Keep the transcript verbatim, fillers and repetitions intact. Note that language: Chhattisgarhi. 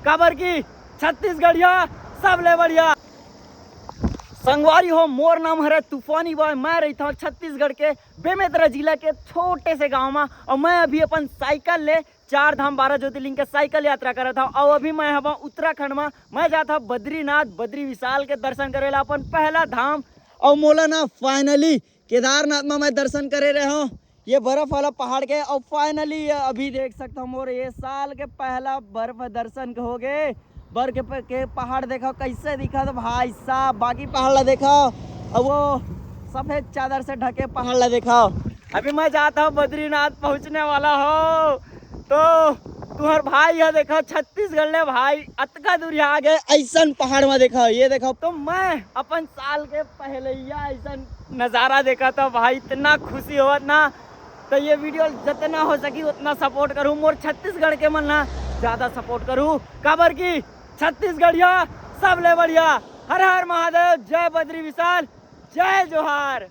काबर कि छत्तीसगढ़िया सबले बढ़िया। संगवारी हो, मोर नाम हरे तूफानी बॉय। मैं रहिथंव छत्तीसगढ़ के बेमेतरा जिला के छोटे से गांव मा, अउ मैं अभी अपन साइकिल ले चार धाम बारह ज्योतिर्लिंग के साइकिल यात्रा करत हंव। अउ अभी मैं हवं उत्तराखंड मा। मैं जात हंव बद्रीनाथ, बद्री विशाल के दर्शन करे ला, अपन पहला धाम। अउ मोला ना finally केदारनाथ मा मैं दर्शन करे रहे हंव, ये बर्फ वाला पहाड़ के। अउ finally ये अभी देख सकत हव, मोर ये साल के पहला बर्फ दर्शन के हो गे। बर्फ के, प-, के पहाड़ देखव कइसे दिखत हे भाई साहब, बाकी पहाड़ ला देखव, अउ वो सफेद चादर से ढके पहाड़ ला देखव। अभी मैं जात हंव बद्रीनाथ पहुंचने वाला हंव, तो तुंहर भाई ह देखव छत्तीसगढ़ ले भाई अतका दूर आ गे, अइसन पहाड़ मा देखव, ये देखव। तो मैं अपन साल के पहलइया अइसन नजारा देखत हंव भाई, इतना खुशी होवत ना। तो ये video जतना हो सकी उतना support करहू, मोर छत्तीसगढ़ के मन ला ज्यादा support करहू, काबर कि छत्तीसगढ़िया सबले बढ़िया। हर हर महादेव, जय बद्री विशाल, जय जोहार।